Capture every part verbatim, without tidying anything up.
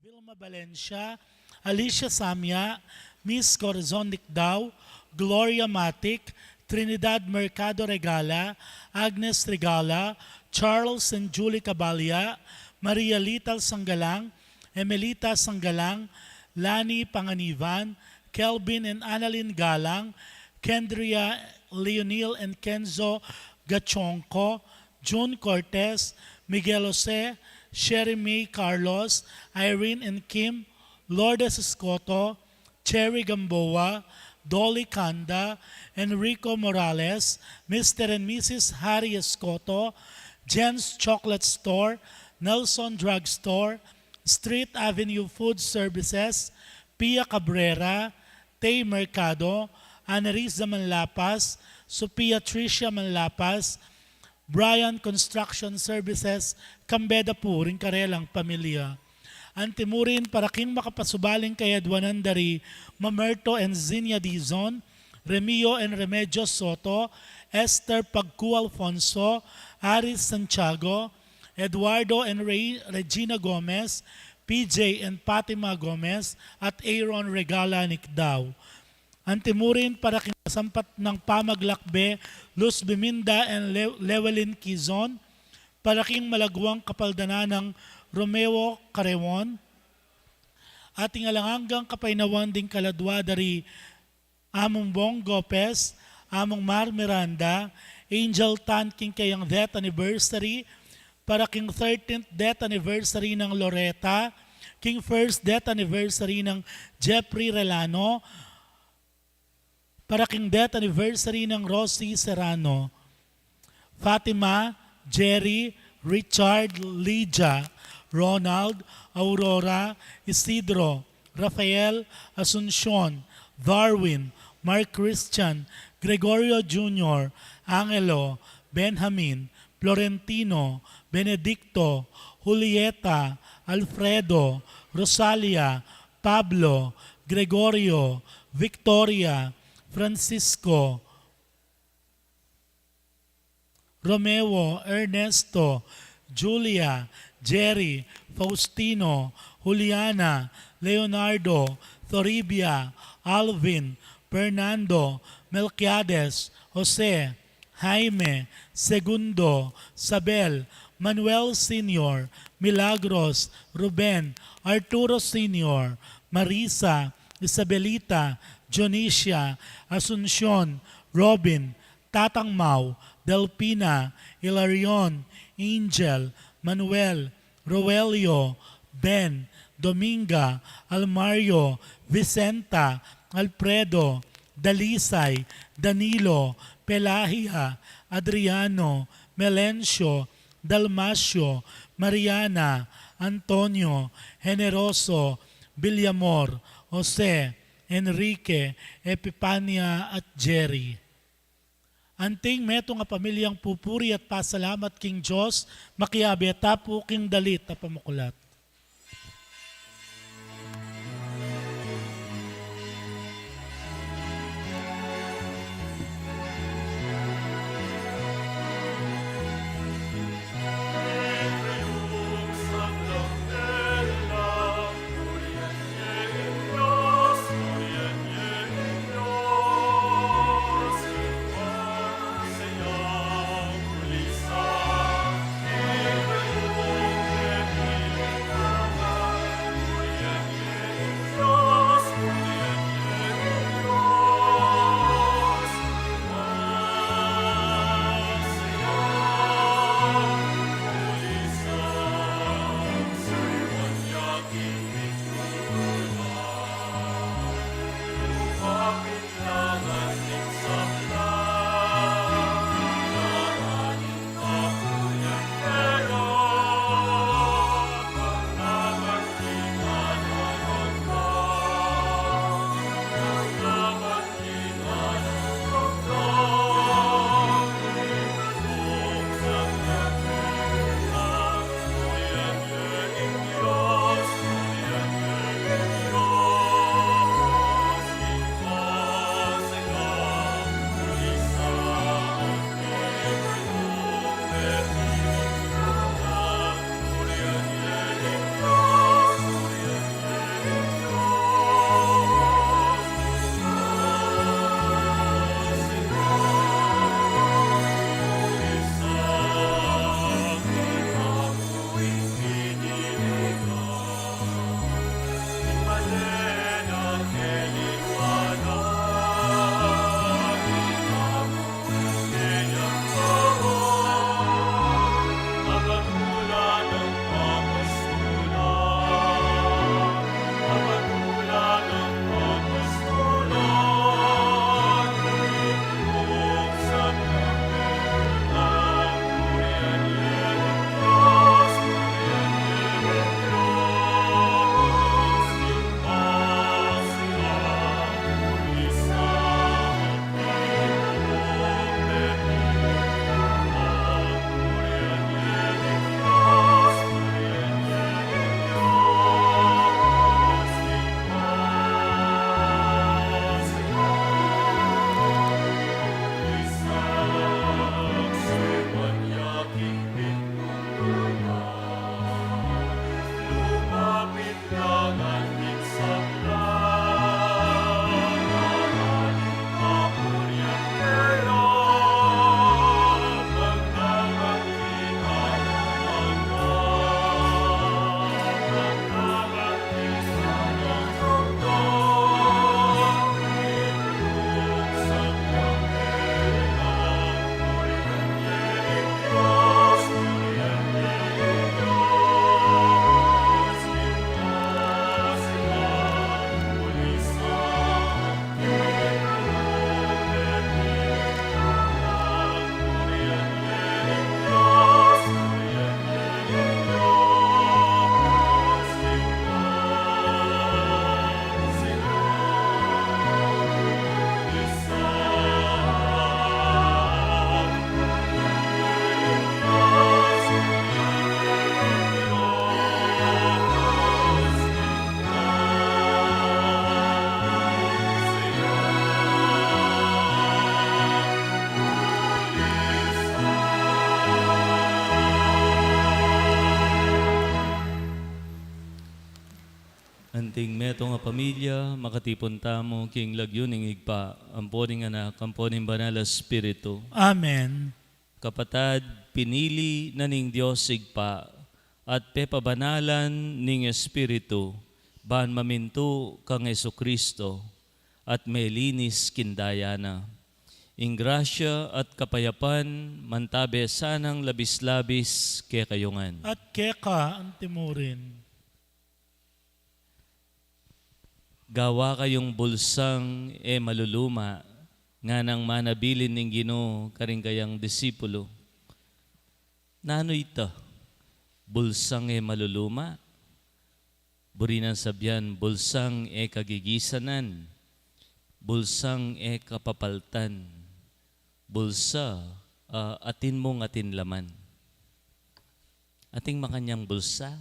Vilma Valencia, Alicia Samia, Miss Corazon Nicdao, Gloria Matic, Trinidad Mercado Regala, Agnes Regala, Charles and Julie Cabalia, Maria Lital Sanggalang, Emelita Sanggalang, Lani Panganiban, Kelvin and Annalyn Galang, Kendria, Leonil and Kenzo Gachonco, June Cortez, Miguel Jose, Sherry May Carlos, Irene and Kim, Lourdes Escoto, Cherry Gamboa, Dolly Kanda, Enrico Morales, Mister and Missus Harry Escoto, Jen's Chocolate Store, Nelson Drug Store, Street Avenue Food Services, Pia Cabrera, Tay Mercado, Anarisa Manlapas, Sophia Tricia Manlapas, Brian Construction Services, kambe da pu ring karelang pamilya. Antimurin para king makapasubaling kayadwanan da ri Mamerto and Zinia Dizon, Remio and Remedios Soto, Esther Pagcu Alfonso, Aris Santiago, Eduardo and Re-, Regina Gomez, P J and Fatima Gomez, at Aaron Regala Nicdao. Antimurin para king masampat nang pamaglakbe, Luz Biminda and Le-, Llewellyn Quizon, para king malagwang kapaldanan nang Romeo Carreon, at ing alang anggang kapaynawan ding kaladwa da ri Among Bong Gopez, Among Mar Miranda, Angel Tan king kayang death anniversary, para king thirteenth death anniversary nang Loreta, king first death anniversary nang Jeffrey Relano, para king death anniversary nang Rosie Serrano, Fatima, Jerry, Richard, Lydia, Ronald, Aurora, Isidro, Rafael, Asuncion, Darwin, Mark Christian, Gregorio Junior, Angelo, Benjamin, Florentino, Benedicto, Julieta, Alfredo, Rosalia, Pablo, Gregorio, Victoria, Francisco, Romeo, Ernesto, Julia, Jerry, Faustino, Juliana, Leonardo, Toribia, Alvin, Fernando, Melquiades, Jose, Jaime, Segundo, Sabel, Manuel Senior, Milagros, Ruben, Arturo Senior, Marisa, Isabelita, Dionisia, Asuncion, Robin, Tatang Mau, Delfina, Hilarion, Angel, Manuel, Roelio, Ben, Dominga, Almario, Vicenta, Alfredo, Dalisay, Danilo, Pelagia, Adriano, Melencio, Dalmacio, Mariana, Antonio, Generoso, Villamor, Jose, Enrique, Epipania, at Jerry. Anting metung a pamilyang pupuri at pasalamat king Dios, makiabe ta pu king dalit a pamukulat. Anting metung a pamilya, makatipun tamu king lagyu ning Ibpa, ampo ning Anak, ampo ning Banal a Espiritu. Amen. Kapatad, pinili na ning Dios Ibpa at pepabanalan ning Espiritu ban mamintu kang Jesucristo at melinis king daya na. Ing grasya at kapayapan mantabe sanang labis-labis kekayu ngan. At keka antimurin. Gawa kayung bulsang e maluluma, nganang manabilin ning Ginu karing kayang disipulu. Nanu ita? Bulsang e maluluma? Buri nang sabian, bulsang e kagigisanan, bulsang e kapapaltan, bulsa, ah, atin mung atin laman. Atin makanyan bulsa?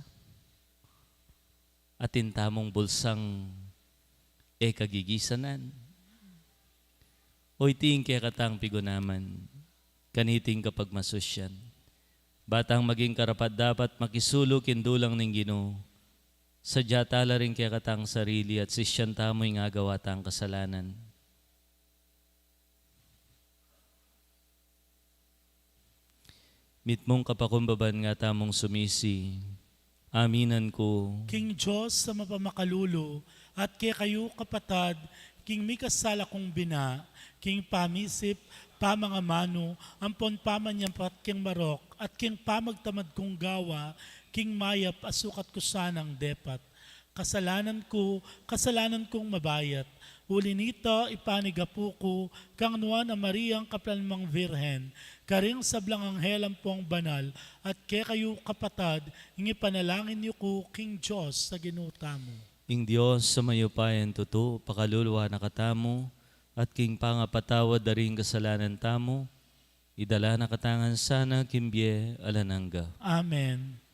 Atin tamung bulsang e kagigisanan? O iti ing kekatang pigunaman kaniting kapagmasusyan, ba tang maging karapat-dapat makisulu king dulang ning Ginu, sadya ta la ring kekatang sarili at sisian tamu ing agawa tang kasalanan. Mitmung kapakumbaban nga tamung sumisi. Aminan ku king Dios a mapamakalulu, at kekayu, kapatad, king mikasala kung bina, king pamisip, pamangamanu, ampon pamanyampat king marok, at king pamagtamad kung gawa, king mayap a sukat ku sanang depat. Kasalanan ku, kasalanan kung mabayat. Uli nita, ipanigapu ku kang Nuan a Mariang kaplalman Virgen, karing sablang anghel ampong banal, at kekayu, kapatad, ing ipanalangin yu ku king Dios a Ginu tamu. Ing Dios a mayupayang tutu, pakaluluan na katamu, at king pangapatawad da ring kasalanan tamu, idala na katamu ngan sana king bie alang angga. Amen.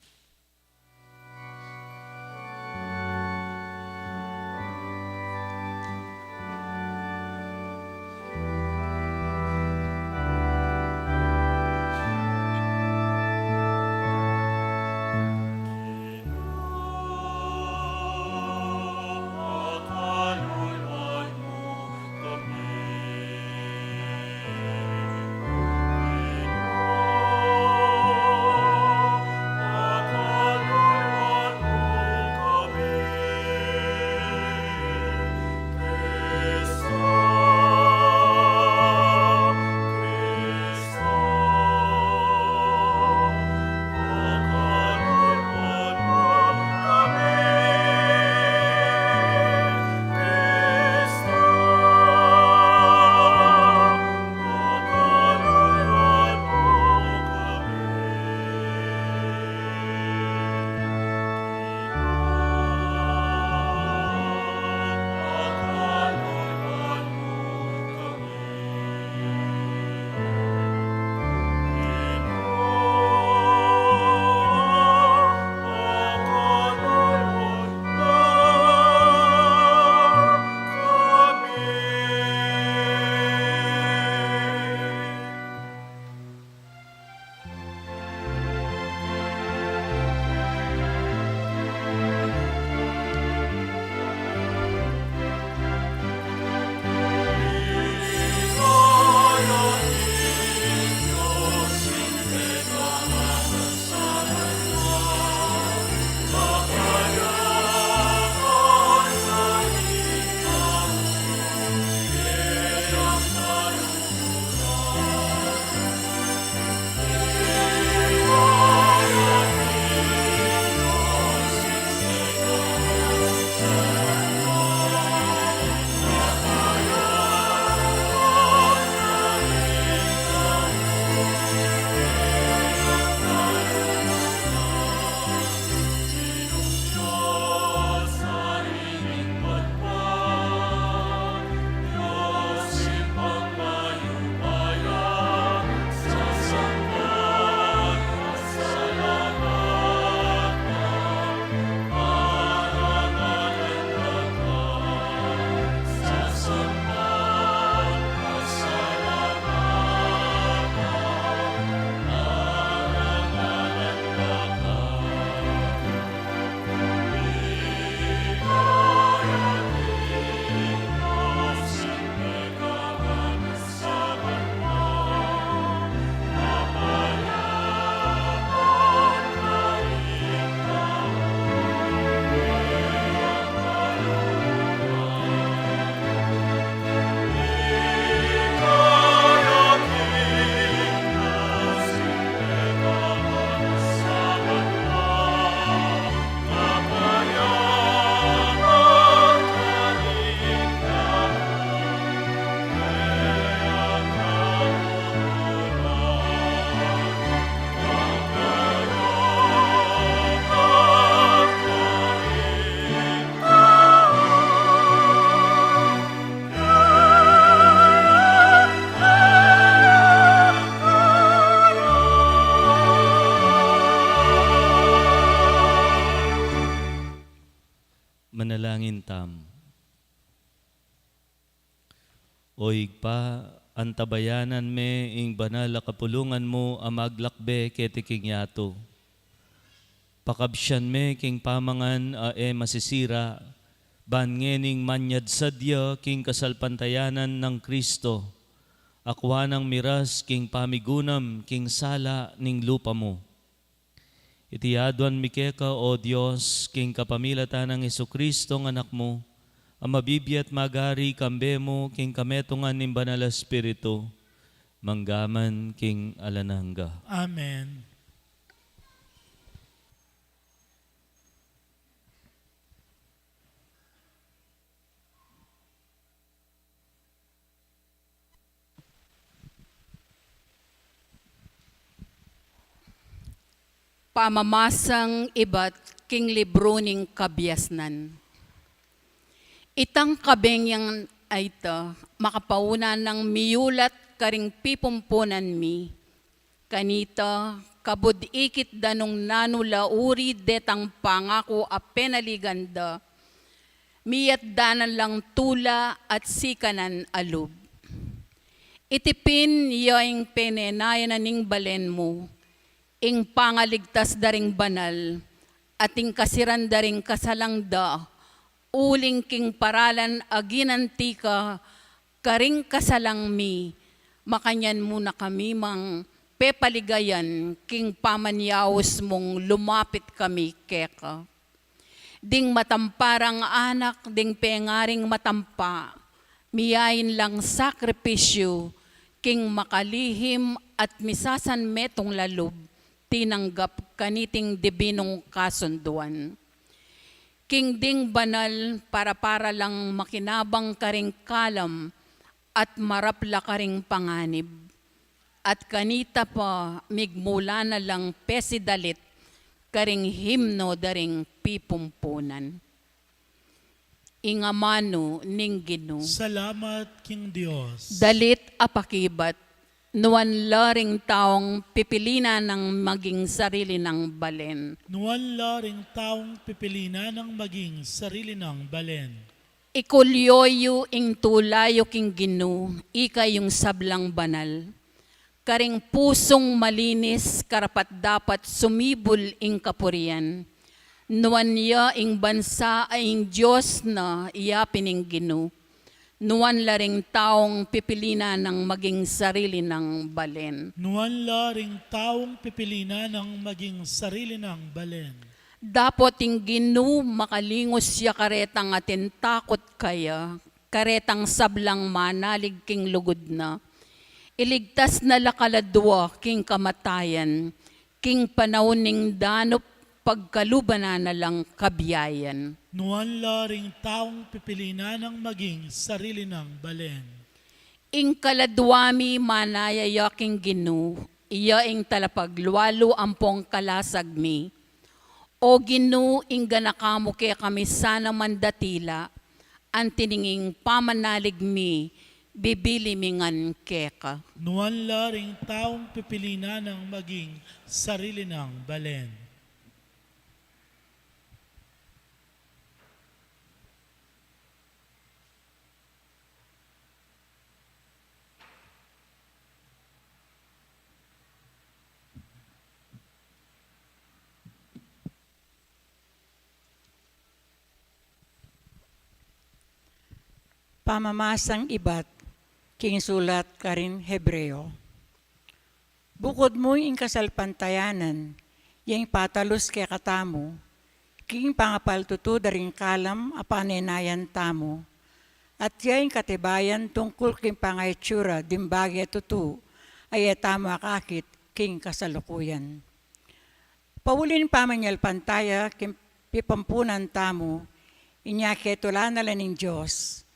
Manalangin tamu. O Ibpa, antabayanan me ing banal a kapulungan mu a maglakbe keti king yatu. Pakabsian me king pamangan a e masisira, ban ngening manyad sadya king kasalpantayanan nang Kristo, akua nang miras king pamigunam king sala ning lupa mu. Iti aduan mi keka, O Dios, king kapamilatan nang Jesucristo, a Anak mu, a mabibie at magari kambe mu king kametungan ning Banal a Espiritu, mangga man king alang angga. Amen. Pamamasang ibat king libru ning kabiasnan. Itang kabengyang a ita, makapauna nang miyulat karing pipumpunan mi. Kanita, kabud ikit da nung nanu la uri detang pangaku a penaligan da, miyatdanan lang tula at sikanan a lub. Iti pin ya ing penenayan na ning balen mu, ing pangaligtas da ring banal, at ing kasiran da ring kasalang da, uling king paralan a ginanti ka karing kasalang mi, makanyan mu na kami mang pepaligayan king pamanyaus mung lumapit kami keka. Ding matampa rang anak, ding pengaring matampa, miyain lang sakripisyu, king makalihim at misasanmetung la lub, tinanggap kaniting dibinung kasunduan. King ding banal para-para lang makinabang karing kalam at marap la karing panganib. At kanita pa, migmula na lang pesidalit karing himno da ring pipumpunan. Ing amanu ning Ginu. Salamat king Dios. Dalit a pakibat, nuan la ring taung pipili na nang maging sarili nang balen. Nuan la ring taung pipili na nang maging sarili nang balen. Ikulyo yu ing tula yu king Ginu, ika yung sablang banal. Karing pusung malinis, karapat-dapat sumibul ing kapurian. Nuan ya ing bansa a ing Dios na, ya pin ing Ginu. Nuan la ring taung pipili na nang maging sarili nang balen. Nuan la ring taung pipili na nang maging sarili nang balen. Dapot ing Ginu makalingus ya karetang atin takut kaya, karetang sablang manalig king lugud na. Iligtas na la kaladua king kamatayan, king panaun ning danup pagkaluban na na lang kabiayan. Nuan la ring taung pipili na nang maging sarili nang balen. Ing kaladua mi manaya ya king Ginu, iya ing talapaglualu ampong kalasag mi. O Ginu, ing ganaka mu kekami sana man datila, anti ning ing pamanalig mi, bibili mi ngan keka. Nuan la ring taung pipili na nang maging sarili nang balen. Pamamasang ibat king sulat karing Hebreo. Bukud mu ing kasalpantayanan, ya ing patalus kekatamu, king pangapaltutu da ring kalam a panenayan tamu, at ya ing katibayan tungkul king pangaitsura ding bage a tutu, a e tamu akakit king kasalukuyan. Pauli ning pamanyalpantaya king pipampunan tamu, inya ketula na la ning Dios.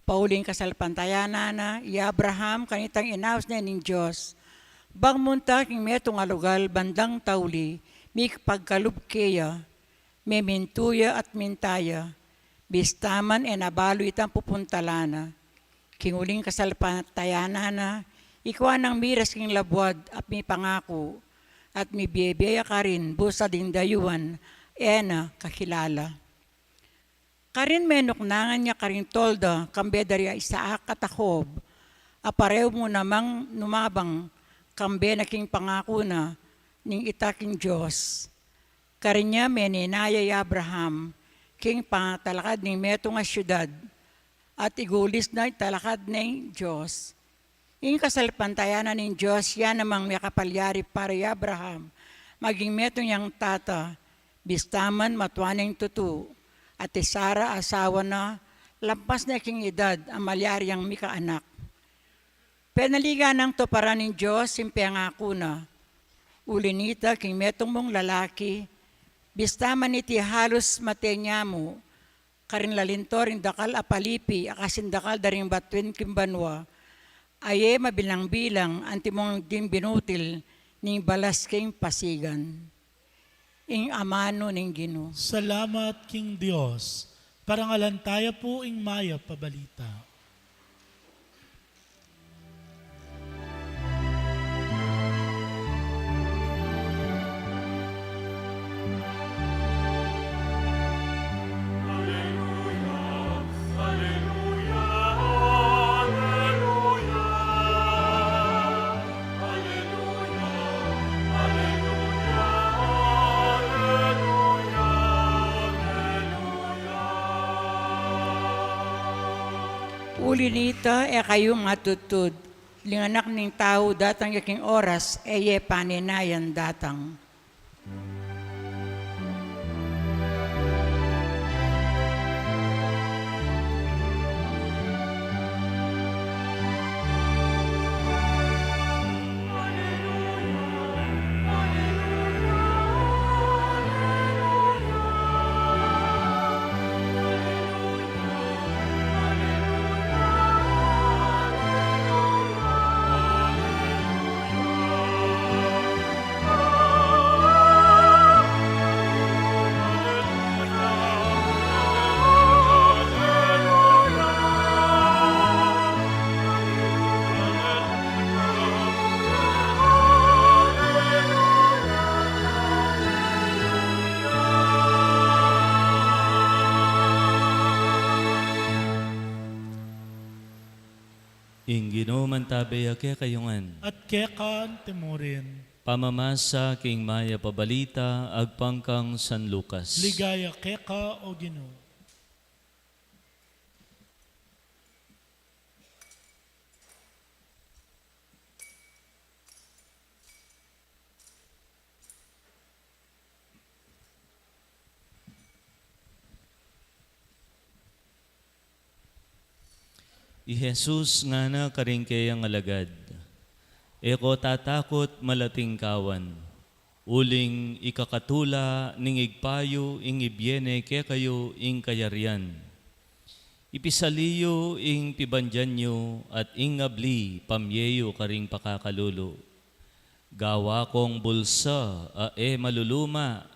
Pauli ning kasalpantayanan na, i Abraham, kanitang inaus ne ning Dios, bang munta king metung a lugal bandang tauli, mikipagkalub keya, memintu ya at minta ya, bista man e na balu itang pupuntalan na. King uling kasalpantayanan na, ikua nang miras king labuad at mipangaku, at mibie-bie ya karin busa ding dayuan e na kakilala. Karin menuknangan ya karing tolda, kambe da ri Isaac at Jacob, a pareu mu namang numabang, kambe na king pangaku na ning ita king Dios. Karin ya menenaya i Abraham king pangatalakad ning metung a siudad, at igulis na ing talakad ning Dios. Ing kasalpantayanan ning Dios, ya namang mekapalyari para i Abraham maging metung yang tata, bista man matua neng tutu, at i Sara asawa na, lampas na king edad a malyari yang mikaanak. Penaligan nang tuparan ning Dios ing pengaku na. Uli nita, king metung mung lalaki, bista man iti halus mate nya mu, karin lalinto ring dakal a palipi a kasindakal da ring batuin king banua, a e mabilang-bilang antimong ding binutil ning balas king pasigan. Ing amanu ning Ginu. Salamat king Dios. Parangalan taya pu ing mayap a balita. Uli nita, e kayu matudtud, ling Anak ning Tau datang ya king oras e ye panenayan datang. Ing Ginu mantabe ya kekayu ngan. At keka mu rin. Pamamasa king mayap a balita agpang kang San Lucas. Ligaya keka, O Ginu. I Jesus ngana karing keyang alagad, "E ko tatakut malating kawan, uling ikakatula ning Ibpa yu ing ibie ne kekayu ing kayarian. Ipisali yu ing pibandian yu at ing abli pamie yu karing pakakalulu. Gawa kong bulsa a e maluluma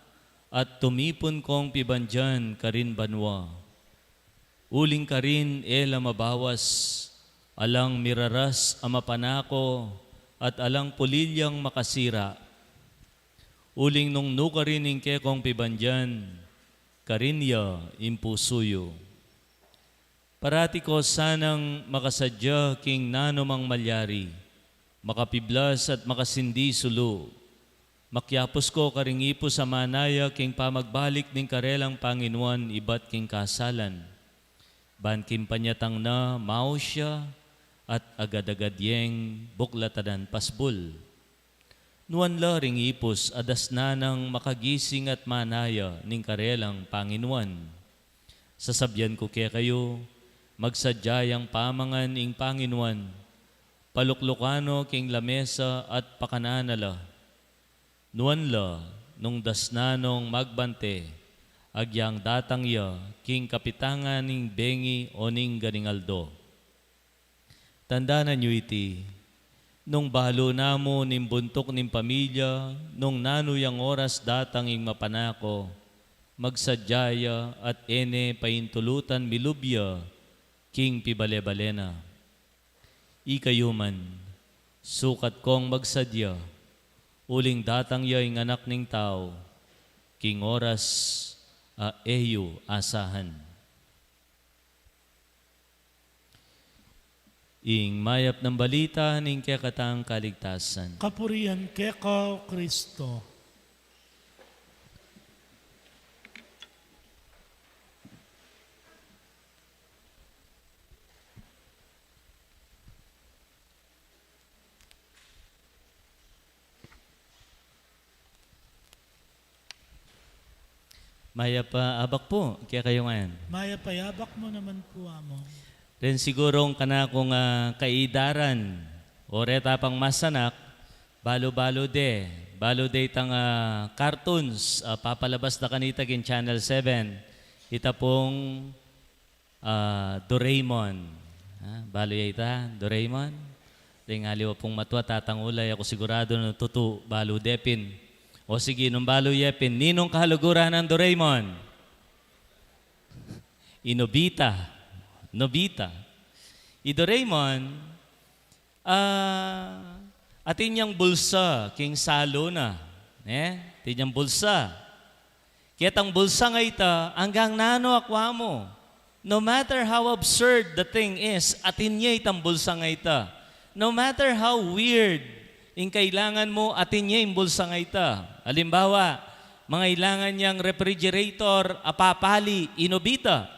at tumipun kong pibandian karin banua. Uling karin e la mabawas, alang miraras a mapanako at alang pulilyang makasira. Uling nung nukarin ing kekong pibandian, karin ya ing pusu yu." Parati ko sanang makasadya king nanumang malyari, makapiblas at makasindi sulu. Makyapus ko karing ipus a manaya king pamagbalik ning karelang panginuan ibat king kasalan. Ban king panyatang na maus ya at agad-agad yeng buklatan pasbul. Nuan la ring ipus a dasnan nang makagising at manaya ning karelang panginuan. Sasabian ku kekayu, magsadya yang pamangan ing panginuan, paluklukan no king lamesa at pakanan na la. Nuan la, nung dasnan nong magbante, agyang datang ya king kapitangan ning bengi o ning ganing aldo. Tandanan yu iti, nung balu na mu ning buntuk ning pamilya, nung nanu yang oras datang ing mapanako, magsadya ya at e ne paintulutan milub ya king pibale-bale na. Ikayu man, sukat kong magsadya, uling datang ya ing Anak ning Tau king oras a e yu asahan. Ing mayap nang balita ning kekatang kaligtasan. Kapurian keka, O Kristo. Mayap a abak pu kekayu ngan. Mayap a abak mu naman pu, Among. Ren sigurung kanakung, ah, kaidaran, o reta pang masanak, balu-balu de, balu de itang, ah, cartoons, ah, papalabas da kanita king Channel seven. Ita pung Ah, Doraemon. Ah, balu ye ita, Doraemon? Deng aliwa pung matua tatangulay, aku siguradu na tutu, balu de pin. O sige, nung balu ye pin, ninung kaluguran nang Doraemon? I Nobita. Nobita. I Doraemon, Ah, atin yang bulsa king salu na, ne? Atin yang bulsa. Ketang bulsa nga ita, anggang nanu akwa mu. No matter how absurd the thing is, atin ya itang bulsa nga ita. No matter how weird ing kailangan mu, atin ya ing bulsa nga ita. Alimbawa, mangailangan yang refrigerator a papali, i Nobita.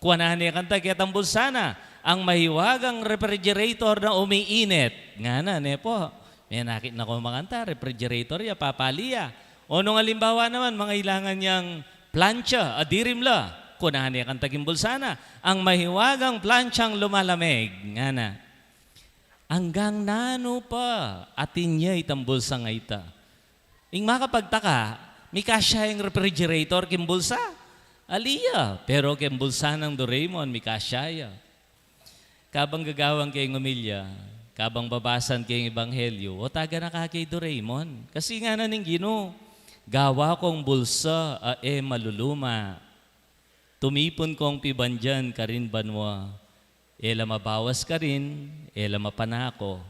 Kuanan ne kanta ketang bulsa na, ang mahiwagang refrigerator na umiinit. Ngana, ne pu? Menakit na ku makanta, refrigerator ya, papali ya. O nung alimbawa naman, mangailangan yang plancha a dirim la. Kuanan ne kanta king bulsa na, ang mahiwagang planchang lumalamig. Ngana. Anggang nanu pa, atin ya itang bulsa nga ita. Ing makapagtaka, mikasya yang refrigerator king bulsa? Ali ya, pero king bulsa nang Doraemon, mikasya ya. Kabang gagawan keng omilya, kabang babasan keng ebanghelyo, o taga na ka kay Doraemon. Kasi ngana ning Ginu, gawa kong bulsa a e maluluma. Tumipun kong pibandian karin banua, e la mabawas karin, e la mapanako.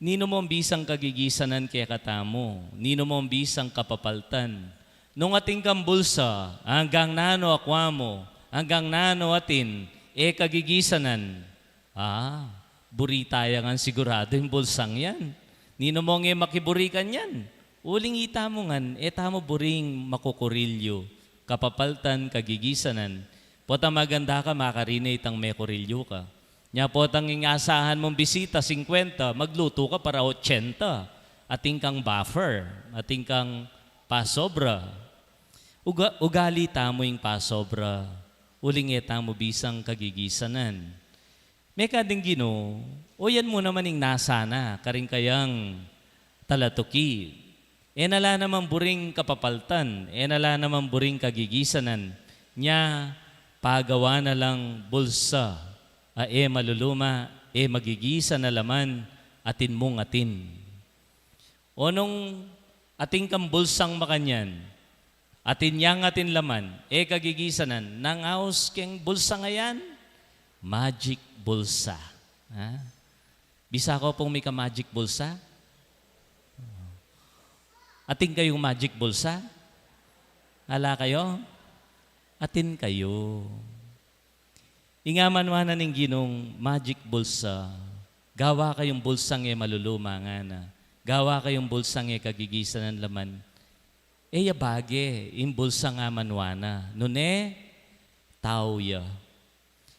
Ninu mong bisang kagigisanan kekatamu, ninu mong bisang kapapaltan. Nung atin kang bulsa, anggang nanu akwa mu, anggang nanu atin, e kagigisanan. Ah, buri taya ngan siguradu ing bulsang yan. Ninu mong e makiburi kanyan? Uling itamu ngan, e tamu buring makukurilyu, kapapaltan, kagigisanan. Potang maganda ka, makarine itang mekurilyu ka. Nya potang ing asahan mong bisita, singkwenta, maglutu ka para otsenta. Atin kang buffer, atin kang pasobra. Uga-, ugali tamu ing pasobra, uling e tamu bisang kagigisanan. Mekad ing Ginu, oyan mu naman ing nasa na, karing kayang talatuki. E na la naman buring kapapaltan, e na la naman buring kagigisanan, nya pagawa na lang bulsa, a e maluluma, e magigisan a laman, atin mung atin. O nung atin kang bulsang makanyan, atin yang atin laman, e kagigisanan, nangaus keng bulsa ngayan, magic bulsa. Ha? Bisa ko pung mika magic bulsa? Atin kayung magic bulsa? Ala kayu? Atin kayu. Ing amanwa na ning Ginung magic bulsa. Gawa kayung bulsang e maluluma ngana. Gawa kayung bulsang e kagigisanan laman. E ya bage ing bulsang amanwa na. Nune, tau ya.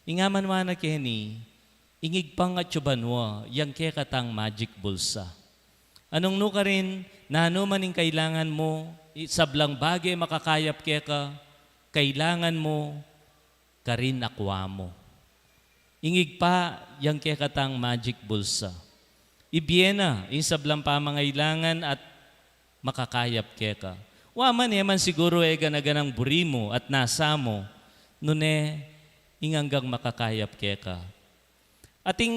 Ing amanwa na keni, ing Ibpang atyu banua, yang kekatang magic bulsa. Anung nu karin, nanu man ing kailangan mu, i-, sablang bage makakayap keka, kailangan mu, karin akwa mu. Ing Ibpa, yang kekatang magic bulsa. Ibie na ing sablang pamangailangan at makakayap keka. Wa man, e man siguru e gana-ganang buri mu at nasa mu, nune ing anggang makakayap keka. Atin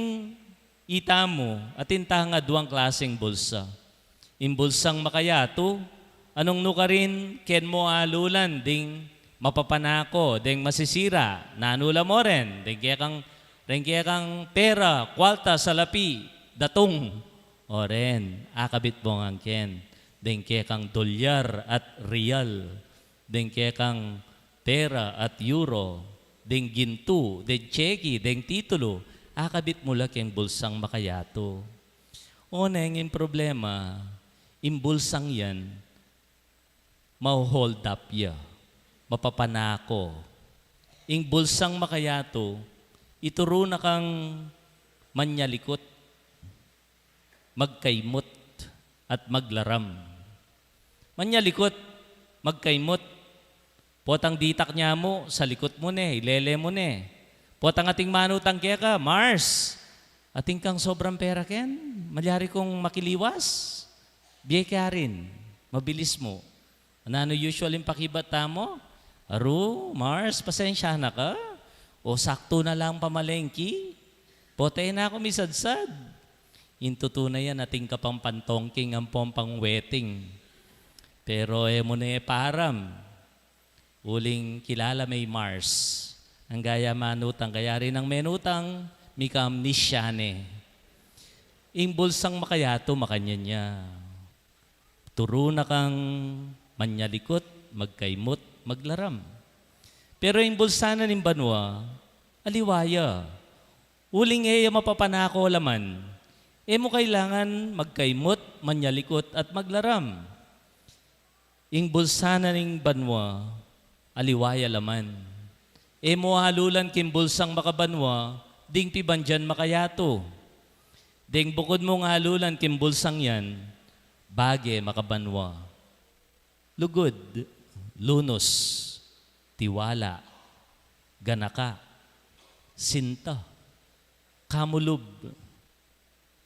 itamu, atin tang aduang klaseng bulsa. Ing bulsang makayatu, anung nu karin, ken mu alulan ding mapapanako, ding masisira, nanu la mu ren, ding kekang, ding kekang pera, kualta, salapi, datung. O ren, akabit mu ngan ken, ding kekang dolyar at riyal, ding kekang pera at euro, ding gintu, ding tseki, ding titulu, akabit mu la keng bulsang makayatu. O neng, ing problema, ing bulsang yan, ma-hold up ya, mapapanako. Ing bulsang makayatu, ituru na kang manyalikut, magkaimut, at maglaram. Manyalikut, magkaimut. Potang ditak nya mu, salikut mu ne, ilele mu ne. Potang ating manutang keka, Mars, atin kang sobrang pera ken, malyari kung makiliwas. Bie ke arin, mabilis mu. Nanu usual ing pakibat tamu? Aru, Mars, pasensya na ka? O saktu na lang pamalengki? Pota e na ku misadsad. Ing tutu na yan, atin ka pang pantongking ampong pang-wedding. Pero e mu ne param. Uling kilala me i Mars. Angga ya manutang, kayari nang menutang, mika-amnesia ne. Ing bulsang makayatu, makanyan ya. Turu na kang manyalikut, magkaimut, maglaram. Pero ing bulsa na ning banua, aliwa ya. Uling e ya mapapanako laman. E mu kailangan magkaimut, manyalikut, at maglaram. Ing bulsa na ning banua, aliwa ya laman. E mu alulan king bulsang makabanua, ding pibandian makayatu. Deng bukud mung alulan king bulsang yan, bage makabanua. Lugud, lunus, tiwala, ganaka, sinta, kamulub,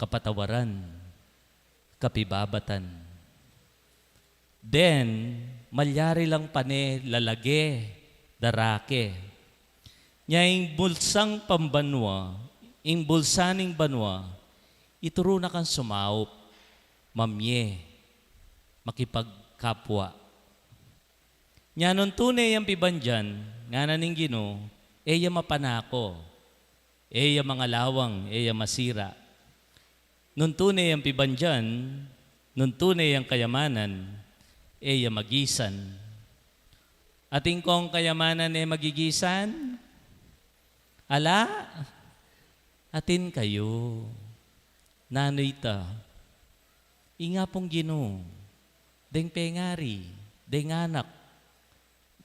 kapatawaran, kapibabatan. Then, malyari lang pane lalage, darake. Nya ing bulsang pambanua, ing bulsa ning banua, ituru na kang sumaup, mamie, makipagkapwa. Nya nung tune yang pibandian, ngana ning Ginu, e ya mapanako, e ya mangalawang, e ya masira. Nung tune yang pibandian, nung tune yang kayamanan, e ya magisan. Atin kong kayamanan e magigisan? Ala, atin kayu. Nanu ita? Ing Apung Ginu, deng pengari, deng anak,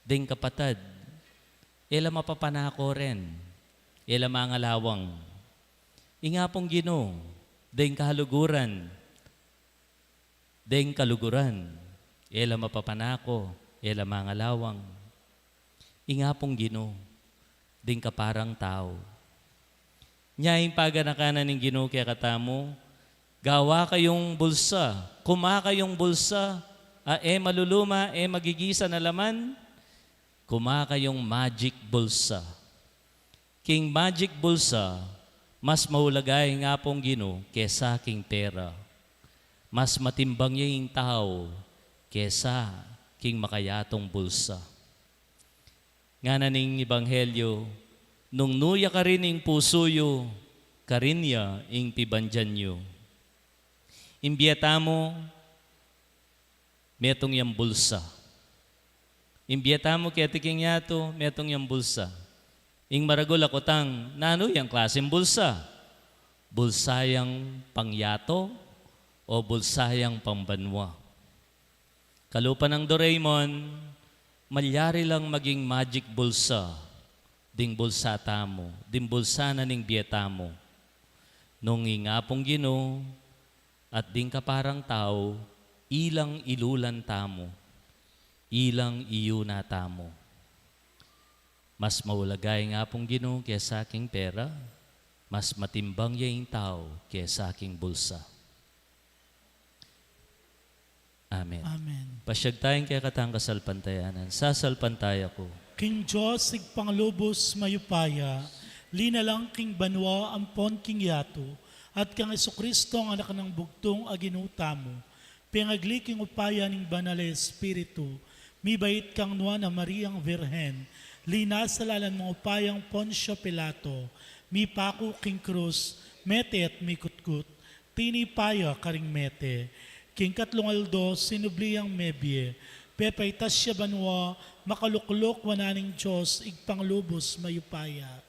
deng kapatad, e la mapapanako ren, e la mangalawang. Ing Apung Ginu, deng kaluguran, deng kaluguran, e la mapapanako, e la mangalawang. Ing Apung Ginu, ding kaparang tau. Nya ing paganaka na ning Ginu kekatamu, gawa kayung bulsa, kuma kayung bulsa, a e maluluma, e magigisan a laman, kuma kayung magic bulsa. King magic bulsa, mas maulaga ing Apung Ginu kesa king pera. Mas matimbang ya ing tau kesa king makayatung bulsa. Ngana ning Ebanghelyo, nung nu ya karin ing pusu yu, karin ya ing pibandian yu. Ing bie tamu, metung yang bulsa. Ing bie tamu keti king yatu, metung yang bulsa. Ing maragul a kutang, nanu yang klasing bulsa? Bulsa yang pangyatu o bulsa yang pambanua? Kalupa nang Doraemon, malyari lang maging magic bulsa, ding bulsa tamu, ding bulsa na ning bie tamu. Nung ing Apung Ginu at ding kaparang tau, ilang ilulan tamu, ilang iyuna tamu. Mas maulaga ing Apung Ginu kesa king pera, mas matimbang ya ing tau kesa king bulsa. Amen. Amen. Pasyag tayang kekatang kasalpantayanan. Sasalpantaya ku king Dios, Ibpang lubus mayupaya, linalang king banua ampon king yatu, at kang Jesucristo, ang Anak nang bugtung a Ginu tamu, pengagli king upaya ning Banal a Espiritu, mibait kang Nuan a Mariang Virgen, linasa lalam ning upayang Poncio Pilato, mipaku king krus, mete at mikutkut, tinipa ya karing mete, king katlung aldo sinubli yang mebie, pepaitas ya banua, makalukluk wanan ning Dios, Ibpang lubus mayupaya.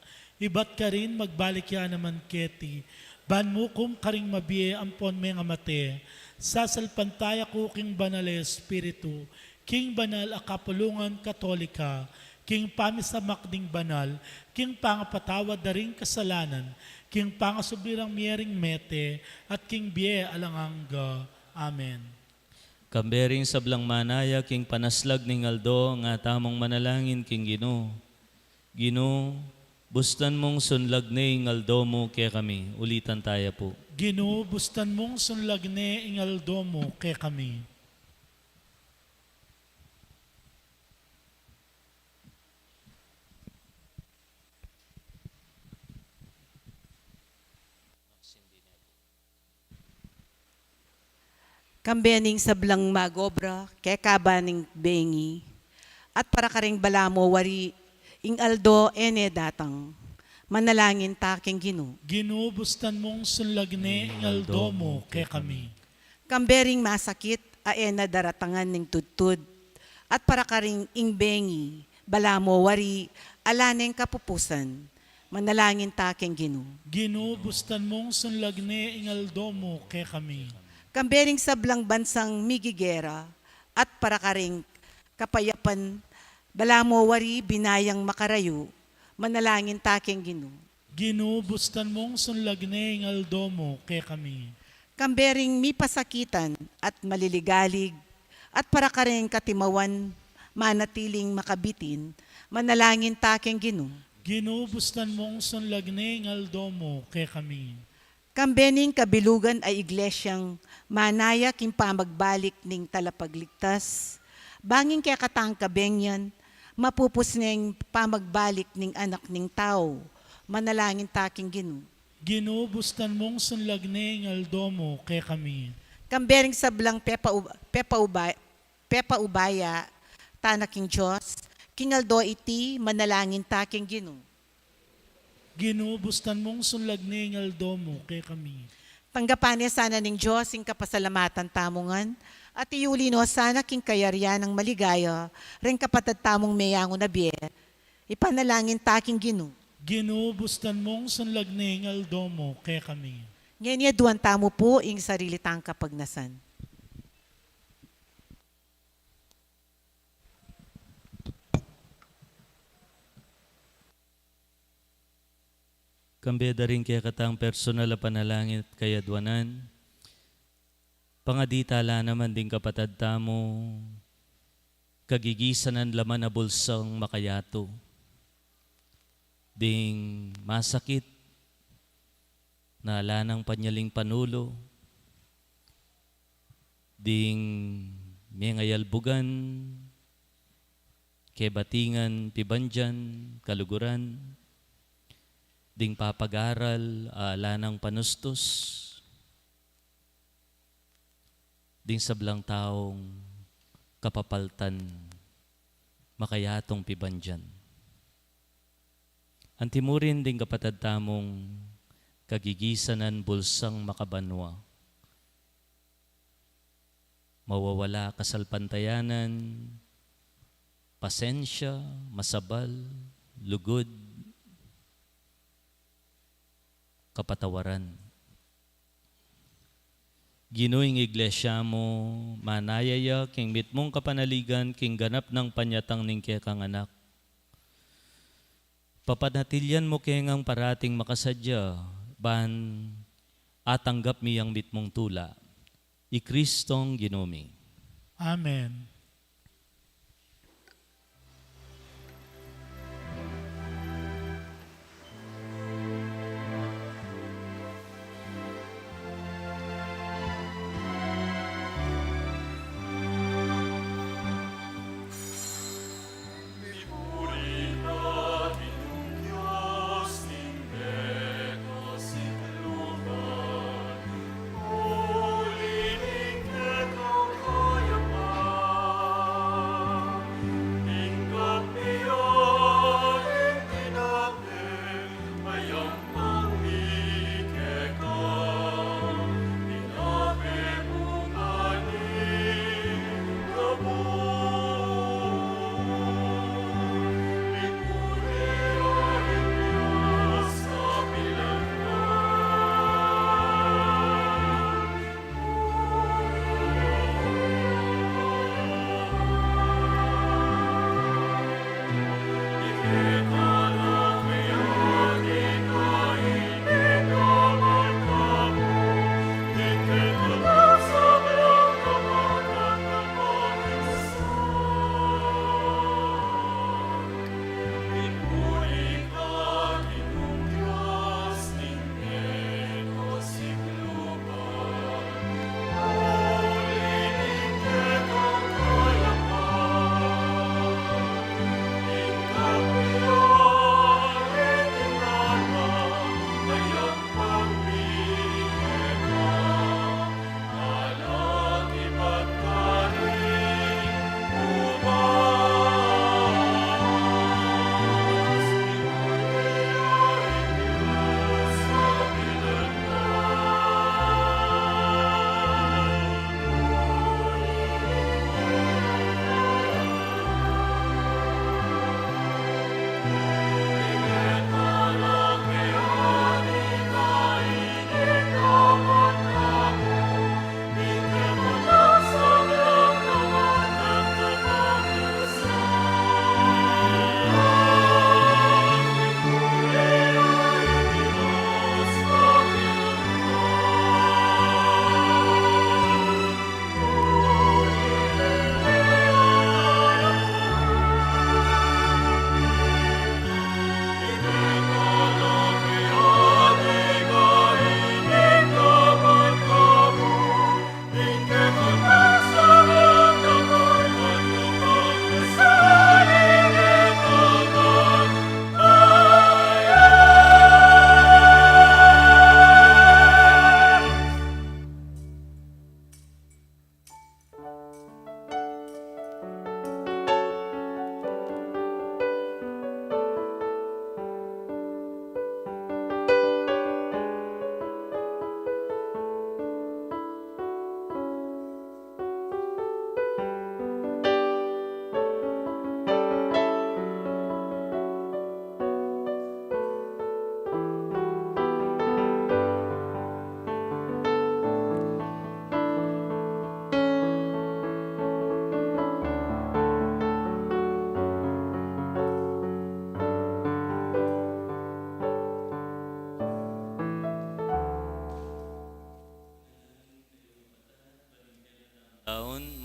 Ibat karin magbalik ya naman keti, ban mukum karing mabie ampon mengamate. Sasalpantaya ku king Banal a Espiritu, king banal a kapulungan Katolika, king pamisamak ding banal, king pangapatawad da ring kasalanan, king pangasubli rang mie ring mete, at king bie alang angga. Amen. Kambe ring sablang manaya king panaslag ning aldo, nga tamung manalangin king Ginu. Ginu, bustan mung sunlag ne ing aldo mu kekami. Ulitan taya pu. Ginu, bustan mung sunlag ne ing aldo mu kekami. Kambe ning sablang magobra keka ba ning bengi, at para karing balamu wari ing aldo e ne datang, manalangin ta king Ginu. Ginu, bustan mung sunlag ne ing aldo mu kekami. Kambe ring masakit a e na daratangan ning tudtud, at para karing ing bengi balamu wari ala neng kapupusan, manalangin ta king Ginu. Ginu, bustan mung sunlag ne ing aldo mu kekami. Kambe ring sablang bansang migigera, at para karing kapayapan balamu wari binayang makarayu, manalangin ta king Ginu. Ginu, bustan mung sunlag ne ing aldo mu kekami. Kambe ring mipasakitan at maliligalig, at para karing katimawan manatiling makabitin, manalangin ta king Ginu. Ginu, bustan mung sunlag ne ing aldo mu kekami. Kambe ning kabilugan a iglesyang manaya king pamagbalik ning Talapagligtas, bang ing kekatang kabengyan mapupus neng pamagbalik ning Anak ning Tau, manalangin ta king Ginu. Ginu, bustan mung sunlag ne ing aldo mu kekami. Kambe ring sablang pepauba-, pepauba-, pepaubaya tana king Dios, king aldo iti manalangin ta king Ginu. Ginu, bustan mung sunlag ne ing aldo mu kekami. Tanggapan ne sana ning Dios ing kapasalamatan tamu ngan, at iyuli no sana king kayarian nang maligaya ring kapatad tamung meyangu na bie. Ipanalangin ta king Ginu. Ginu, bustan mung sunlag ne ing aldo mu kekami. Ngeni aduan tamu pu ing sarili tang kapagnasan. Kambe da ring kekatang personal a panalangin at kayaduanan, pangadi tala naman ding kapatad tamu, kagigisanan la man a bulsang makayatu, ding masakit na ala nang panyaling panulu, ding mengayalbugan, kebatingan, pibandian, kaluguran, ding papagaral, ala nang panustus, ding sablang taung kapapaltan, makayatung pibandian. Antimurin ding kapatad tamung kagigisanan bulsang makabanua, mawawala kasalpantayanan, pasensya, masabal, lugud, kapatawaran. Ginu, ing iglesia mu, manaya ya king mitmung kapanaligan king ganap nang panyatang ning kekang anak. Papanatilian mu ke ngang parating makasadya, ban atanggap mi yang mitmung tula. I Kristong Ginu mi. Amen.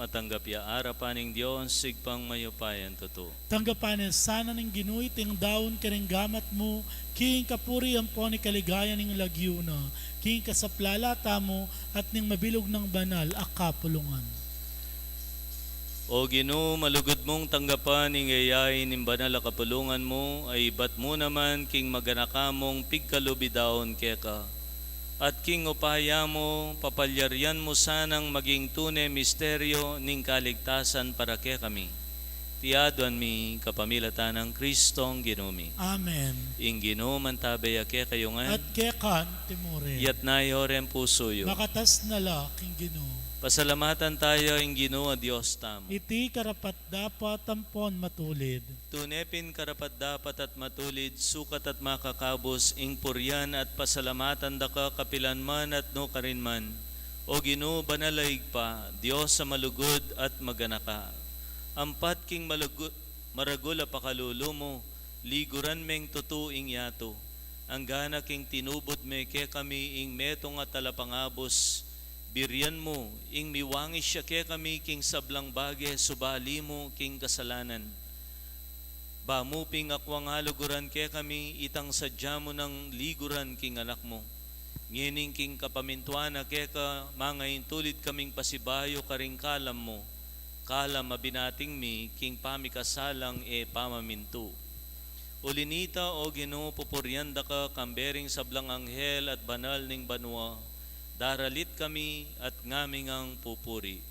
Tanggap ya arapan ning Dios, Ibpang mayupayang tutu. Tanggapan na sana ning Ginu iting daun karing gamat mu, king kapurian ampon king kaligayan ning lagyu na, king kasaplalan tamu at ning mabilug nang banal a kapulungan. O Ginu, malugud mung tanggapan ing gayain ning banal a kapulungan mu, a ibat mu naman king maganaka mung pigkalub i daun keka. At king upaya mu, papalyarian mu sanang maging tune misteryo ning kaligtasan para kekami. Iti aduan mi kapamilatan nang Kristong Ginu mi. Amen. Ing Ginu mantabe ya kekayu ngan. At keka naman mu rin. Itas yu ring pusu yu. Makatas na la king Ginu. Pasalamatan taya ing Ginu a Dios tamu. Iti karapat-dapat ampon matulid. Tune pin karapat-dapat at matulid, sukat at makakabus, ing purian at pasalamatan da ka kapilan man at nukarin man. O Ginu, banal a Ibpa, Dios a malugud at maganaka. Ampat king malugu-, maragul a pakalulu mu, liguran meng tutu ing yatu. Anggana king tinubud me kekami ing metung a talapangabus, birian mu ing miwangis ya kekami king sablang bage subali mu king kasalanan. Ba mu pin akwang aluguran kekami itang sadya mu nang liguran king Anak mu. Ngening king kapamintuan na keka, mangaintulid kaming pasibayu karing kalam mu. Kalam a binating mi king pamikasalang e pamamintu. Uli na nita, O Ginu, pupurian da ka kambe ring sablang anghel at banal ning banua, daralit kami at ngaming pupuri.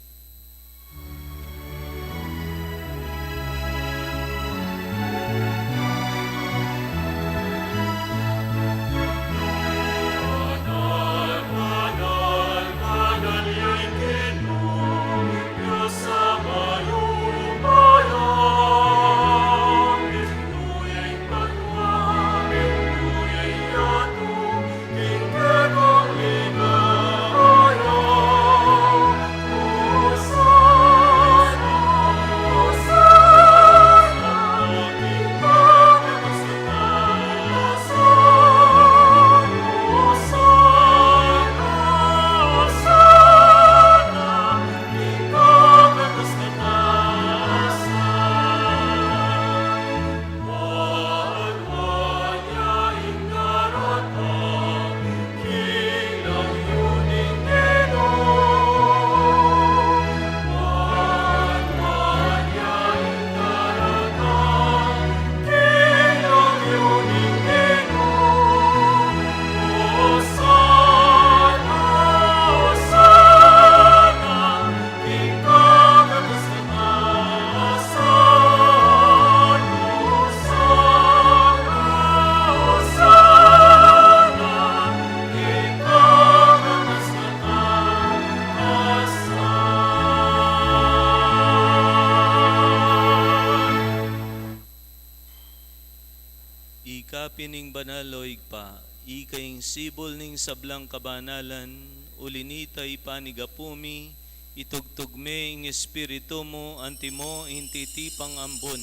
Ika pin ing banal, O Ibpa, ika ing sibul ning sablang kabanalan, uli na nita ipanigapu mi, itugtug me ing Espiritu mu, antimo ing titipang ambun,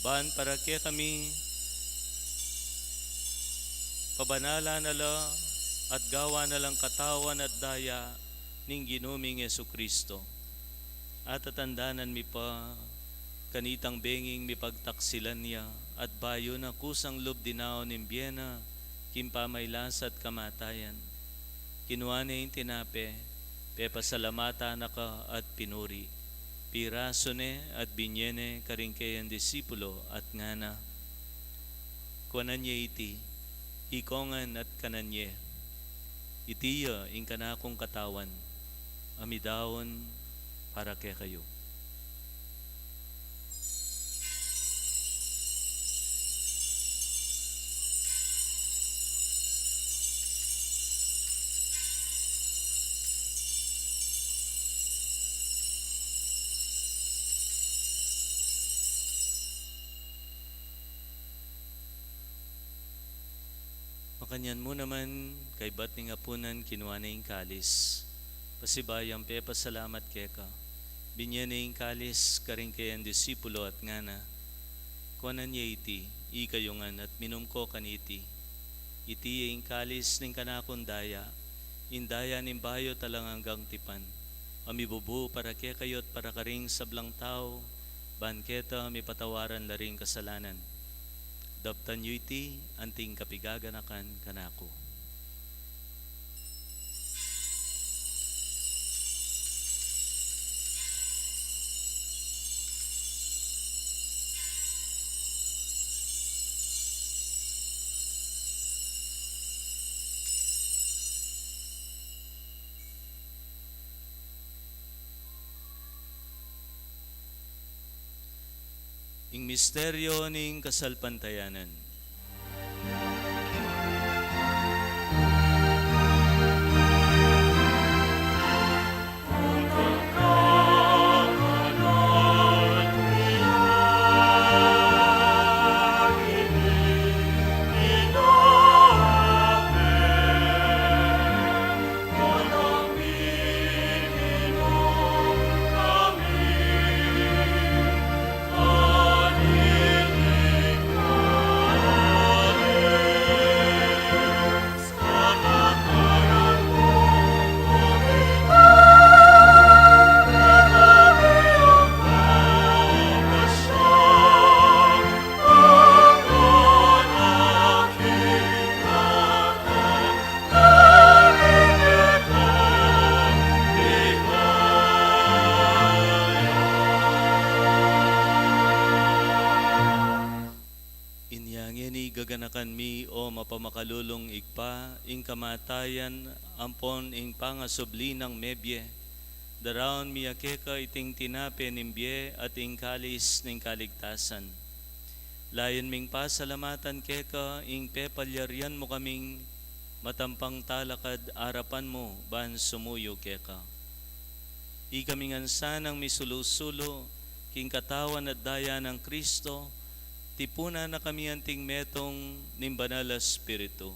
ban para kekami, pabanalan na la at gawan na lang katawan at daya ning Ginu ming Jesucristo. Atatandanan mi pa kanitang benging mipagtaksilan ya, at bayu na kusang lub dinaun ing bie na king pamailas at kamatayan, kinua ne ing tinape, pepasalamatan na ka at pinuri, pirasu ne at binye ne karing kayang disipulo at ngana: Kuanan ye iti, ikongan at kanan ye. Iti ya ing kanakung katawan, a midaun para kekayu. Makanyan mu naman, kaybat ning apunan, kinua ne ing kalis. Pasibayu yang pepasalamat keka, binye ne ing kalis karing kayang disipulo at ngana: Kuanan ye iti, ikayu ngan, at minum ko kaniti. Iti ya ing kalis ning kanakung daya, ing daya ning bayu at alang anggang tipan, a mibubu para kekayu at para karing sablang tau, ban keta mipatawaran la ring kasalanan. Daptan yu iti anting kapigaganakan kanaku. Ing misteryo ning kasalpantayanan. Inya ngeni gaganakan mi, o mapamakalulung Ibpa, ing kamatayan ampon ing pangasubli nang mebie. Daraun mi ya keka iting tinape ning bie at ing kalis ning kaligtasan. Layun ming pasalamatan keka ing pepalyarian mu kaming matampang talakad arapan mu ban sumuyu keka. Ikami ngan sanang misulu-sulu king katawan at daya nang Kristo, tipunan na kami anting metung ning Banal a Espiritu.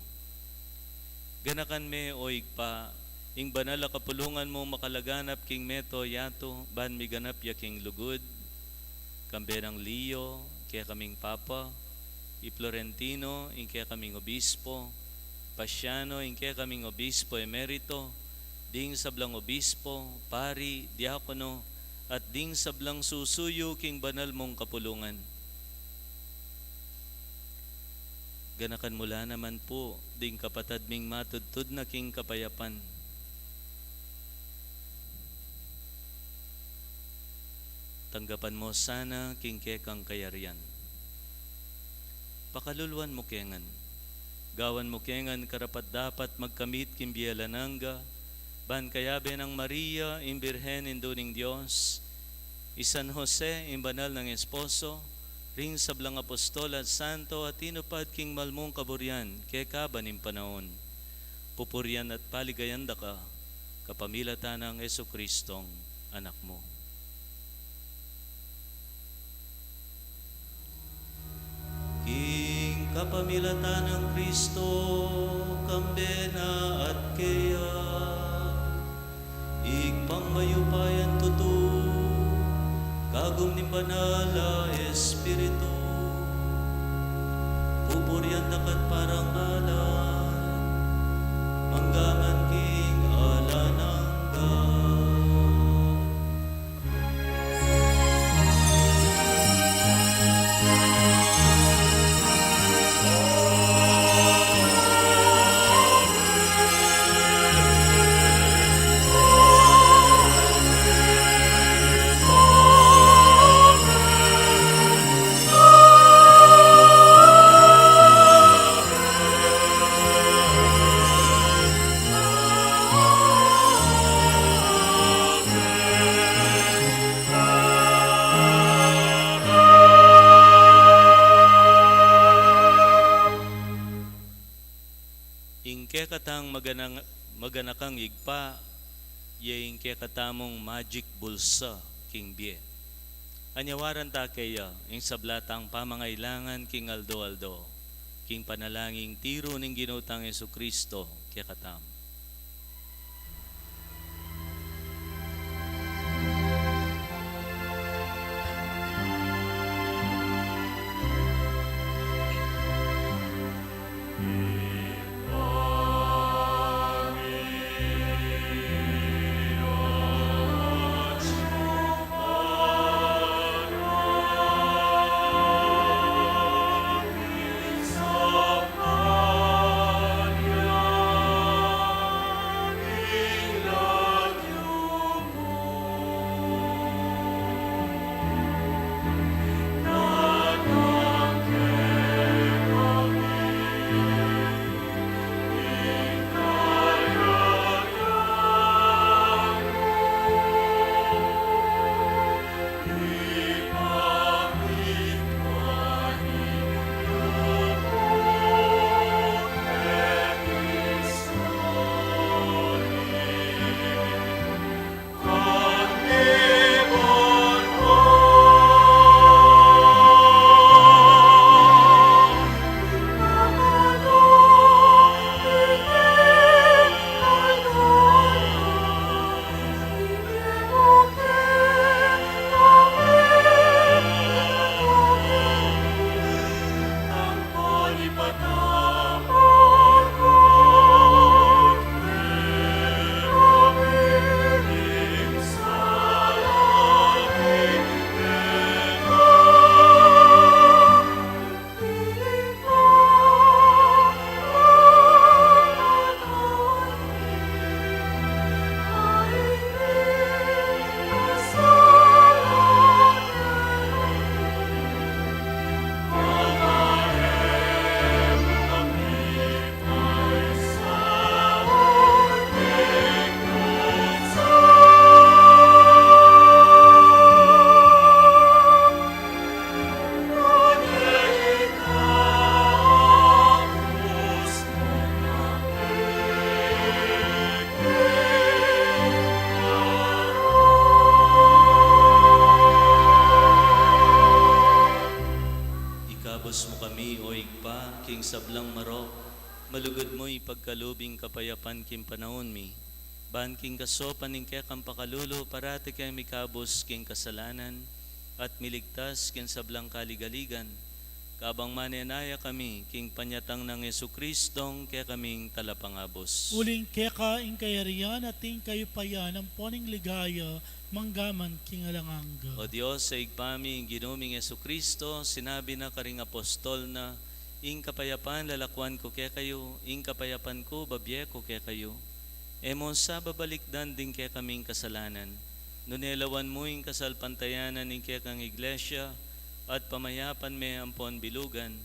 Ganakan me, o Ibpa, ing banal a kapulungan mung makalaganap king mabilug a yatu, ban miganap ya king lugud, kambe nang Leo, ing kekaming Papa, i Florentino, ing kekaming Obispo, Pasiano, ing kekaming Obispo Emerito, ding sablang obispo, pari, diakono, at ding sablang susuyu king banal mung kapulungan. Ganakan mu la naman pu ding kapatad ming matudtud na king kapayapan. Tanggapan mu sana king kekang kayarian. Pakaluluan mu ke ngan. Gawan mu ke ngan karapat-dapat magkamit king bie alang angga, ban kayabe nang Maria, ing Birhen Indu ning Dios, i San Jose, ing banal nang esposo, ring sablang apostol at santo a tinupad king malmung kaburian kekaban ning panaun. Pupurian at paligayan da ka, kapamilatan nang Jesucristong Anak mu. King kapamilatan nang Kristo, kambe na at keya, Ibpang mayupayang tutu, kagum ning Banal a Espiritu, pupurian da ka at parang alang angga, mangga man king alang angga. Ing kekatang maganang-, maganakang Ibpa, ya ing kekatamung magic bulsa king bie. Anyawaran ta keya ing sabla tang pamangailangan king aldo-aldo, king panalangin tiru ning Ginu tang Jesucristo kekatamu. Ikabus mu kami, O Ibpa, king sablang marok, malugud mu ipagkalub ing kapayapan king panaun mi. Ban king kasaupan ning kekang pakalulu, parati keng mikabus king kasalanan, at miligtas king sablang kaligaligan. Kabang manenaya kami king panyatang nang Jesucristong kekaming Talapangabus. Uling keka ing kayarian at ing kayupayan ampon ing ligaya mangga man king alang angga. O Dios, a Ibpa mi, ing Ginu ming Jesucristo, sinabi na karing apostol na, "Ing kapayapan lalakwan ku kekayu, ing kapayapan ku babie ku kekayu." E mu sa babalikdan ding kekaming kasalanan, nune lawan mu ing kasalpantayanan ning kekang Iglesia, at pamayapan me ampon bilugan,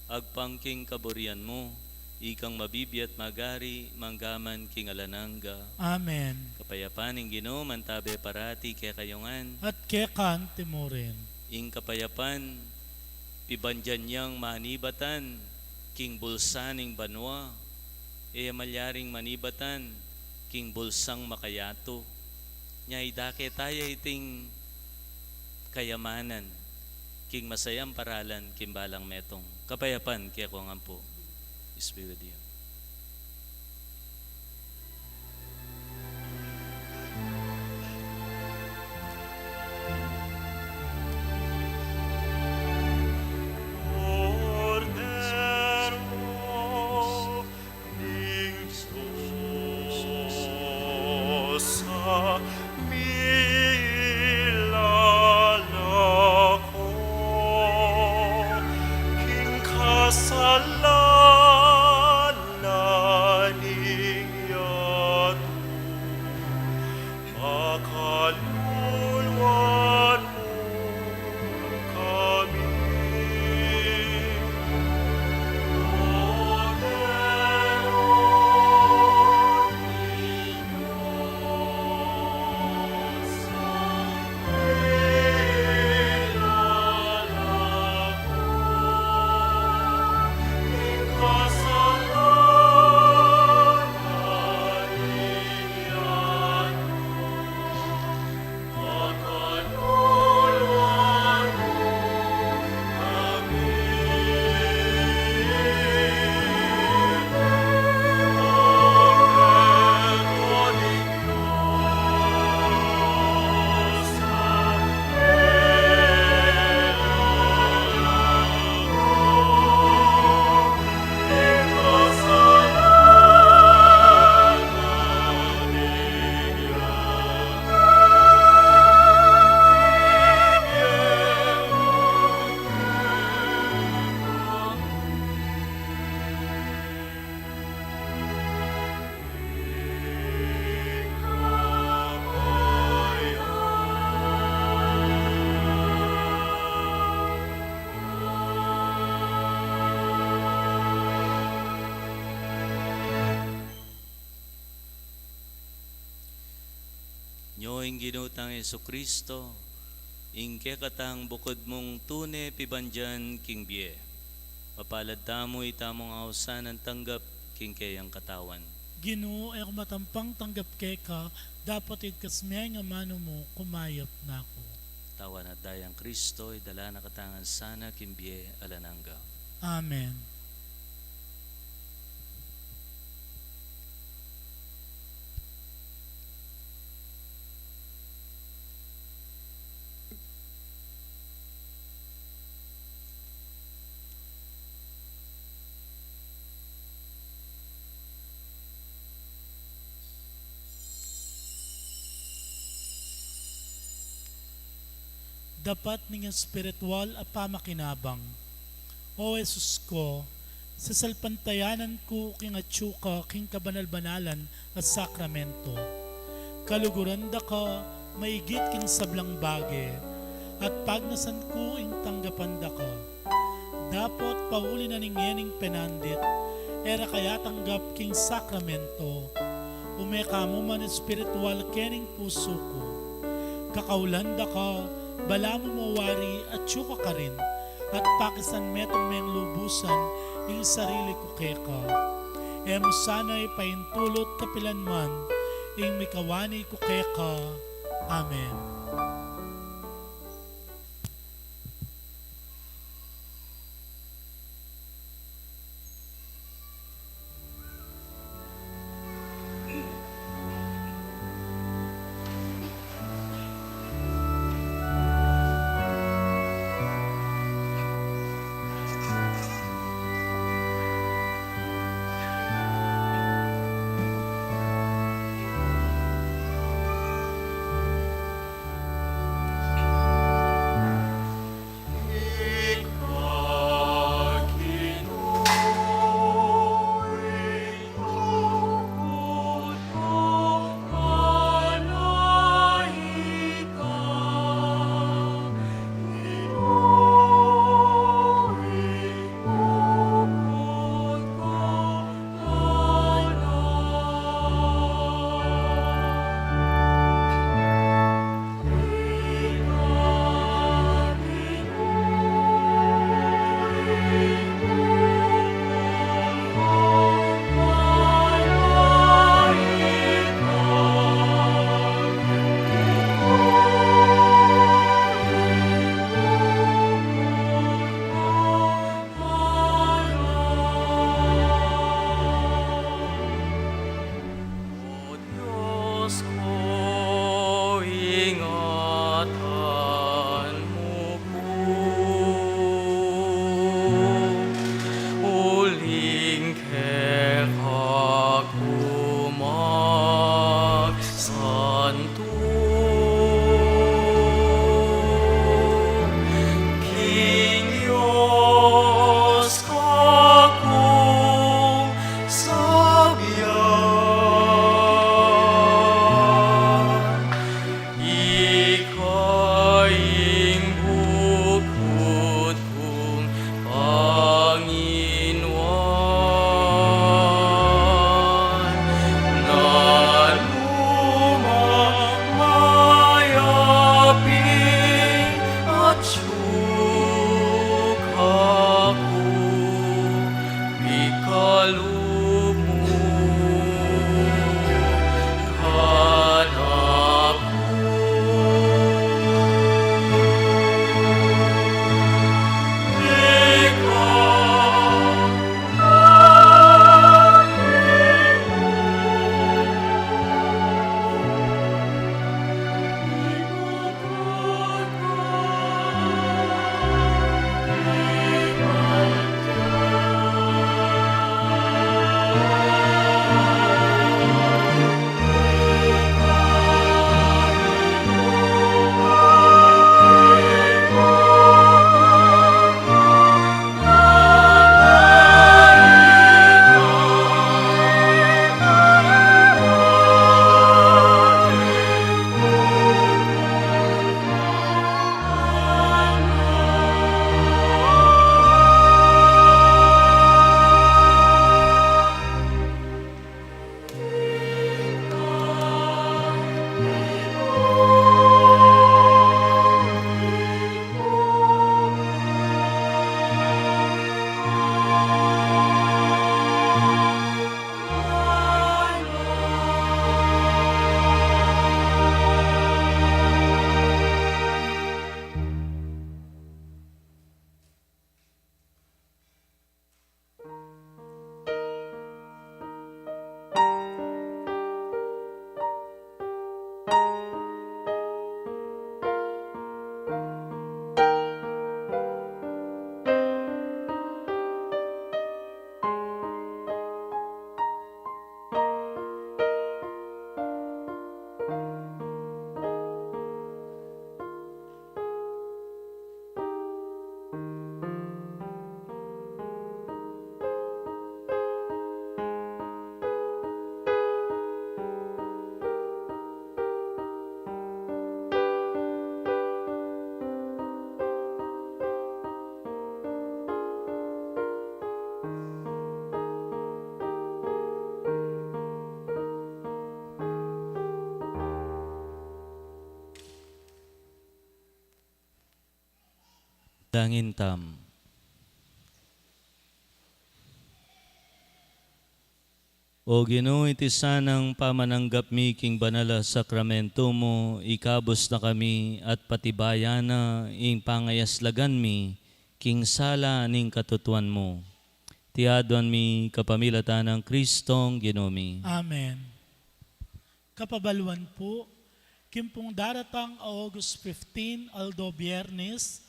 agpang king kaburian mu, ikang mabibie at magari, mangga man king alang angga. Amen. Kapayapan ning Ginu, mantabe parati kekayu ngan. At keka mu rin. Ing kapayapan, pibandian yang manibatan king bulsa ning banua, e ya malyaring manibatan king bulsang makayatu. Nya idake taya iting kayamanan king masayang paralan king balang metung. Kapayapan kekongan pu. Peace be with you. Nyo ing Ginu tang Jesucristo, ing kekatang bukud mung tune pibandian king bie. Mapalad tamu itamung ausan a tanggap king keyang katawan. Ginu, e ku matampang tanggap keka, dapot igkas me ing amanu mu, kumayap na ku. Katawan at dayang Kristo, idala na katamu ngan sana king bie alang angga. Amen. Dapat ning espiritual a pamakinabang. O Jesus ku, sasalpantayanan ku king atyu ka king kabanal-banalan a sakramento. Kaluguran da ka maigit king sablang bage, at pagnasan ku ing tanggapan da ka. Dapot pauli na ning ngening penandit, e ra ka yatanggap king sakramento, ume ka mu man espiritual kening pusu ku. Kakaulan da ka, balamu mo wari atyu ka karin, at pakisan metung meng lubusan ing sarili ku keka. E mu sana ipaintulut kapilan man ing mikawani ku keka. Amen. Langin tam. O Ginu, iti sanang pamananggap mi king banal a sakramentu mu, ikabus na kami at patibayan na ing pangayaslagan mi king sala ning katutuan mu. Ti aduan mi kapamilatan nang Kristong Ginu mi. Amen. Kapabaluan pu, king pung daratang a August fifteen, aldo Biyernes,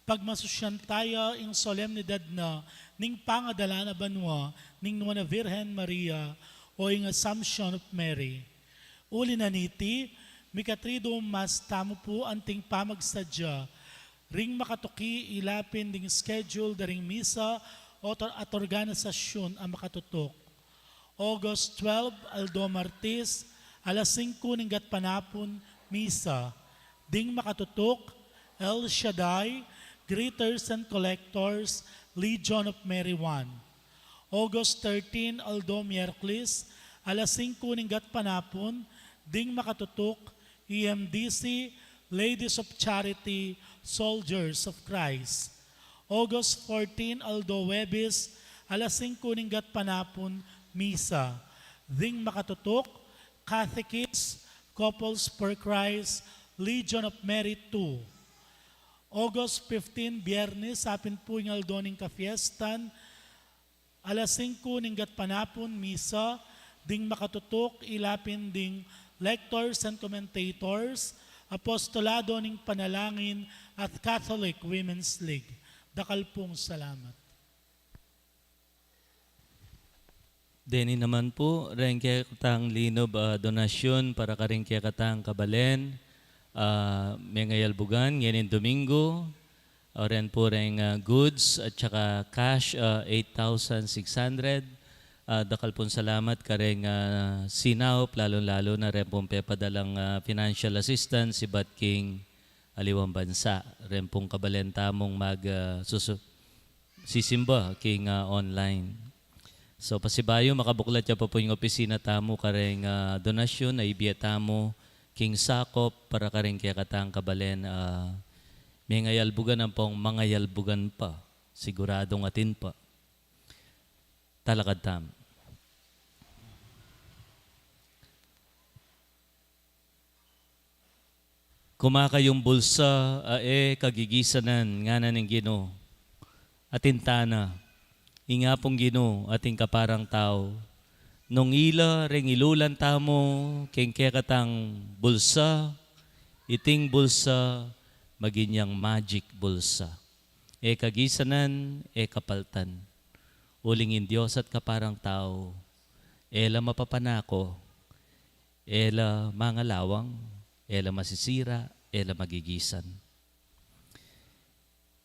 pagmasusyan taya ing solemnidad na ning pangadalan a banua ning Nuan a Virgen Maria o ing Assumption of Mary. Uli na niti, mika-Triduum Mass tamu pu anting pamagsadya ring makatuki ila pin ding schedule da ring misa o tor-, at organisasyun a makatutuk. August twelve, aldo Martes, alas singku ning gatpanapun, misa. Ding makatutuk, El Shaddai, Greeters and Collectors, Legion of Mary one. August thirteen, aldo Miyerkules, alas singku ning gatpanapun, ding makatutuk, E M D C, Ladies of Charity, Soldiers of Christ. August fourteen, aldo Huwebes, alas singku ning gatpanapun, misa. Ding makatutuk, Catechists, Couples for Christ, Legion of Mary two. August fifteen, Biyernes, apin pu ing aldo ning kafiestan, alas singku ning gatpanapun, misa. Ding makatutuk, ila pin ding lectors and commentators, apostolado ning panalangin at Catholic Women's League. Dakal pung salamat. Deni naman pu, reng kekatang linub a donasyun para karing kekatang kabalen, ah, mengayalbugan, ngening Domingo, o ren pu reng, ah, goods at saka cash, ah, eight thousand six hundred. Ah, dakal pung salamat kareng, ah, sinaup, lalu-lalu na ren pung pepadalang, ah, financial assistance ibat king aliwang bansa. Ren pung kabalen tamung mag, ah, susu-, sisimba king, ah, online. So, pasibayu, makabuklat ya pa pu ing opisina tamu kareng, ah, donasyun a ibie tamu king sakop para kareng kekatang kabalen, ah, mengayalbugan ampong mangayalbugan pa, siguradung atin pa. Talakad tamu. Kuma kayung bulsa a e kagigisanan, ngana ning Ginu, atin tana. Ing Apung Ginu ating kaparang tau, nung ila reng ilulan tamu king kekatang bulsa, iting bulsa maging yang magic bulsa. E kagisanan, e kapaltan. Uling ing Dios at kaparang tau, e la mapapanako, e la mangalawang, e la masisira, e la magigisan.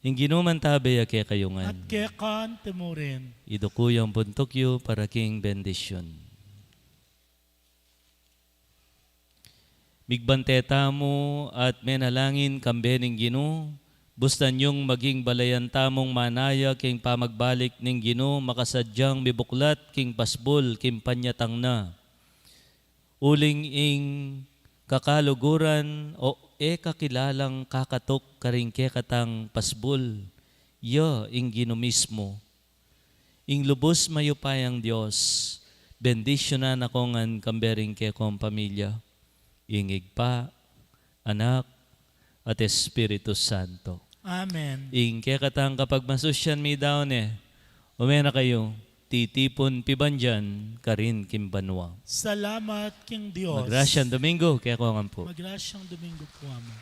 Ing Ginu mantabe ya kekayu ngan. At keka naman murin. Iduku yu ing buntuk yu para king bendisyun. Migbante tamu at menalangin kambe ning Ginu, bustan yung maging balayan tamung manaya king pamagbalik ning Ginu, makasadyang mibuklat king pasbul king panyatang na. Uling ing kakaluguran o e kakilalang kakatuk karing kekatang pasbul, ya ing Ginu mismu. Ing lubus mayupayang Dios, bendisyunan na ko ngan kambe ring kekong pamilya, ing Ibpa, Anak, at Espiritu Santo. Amen. Ing kekatang kapagmasusyan mi daun e, ume na kayu, titipun pibandian karin king banua. Salamat king Dios. Magrasyang Domingo kekong ampu. Magrasyang Domingo pu, Among.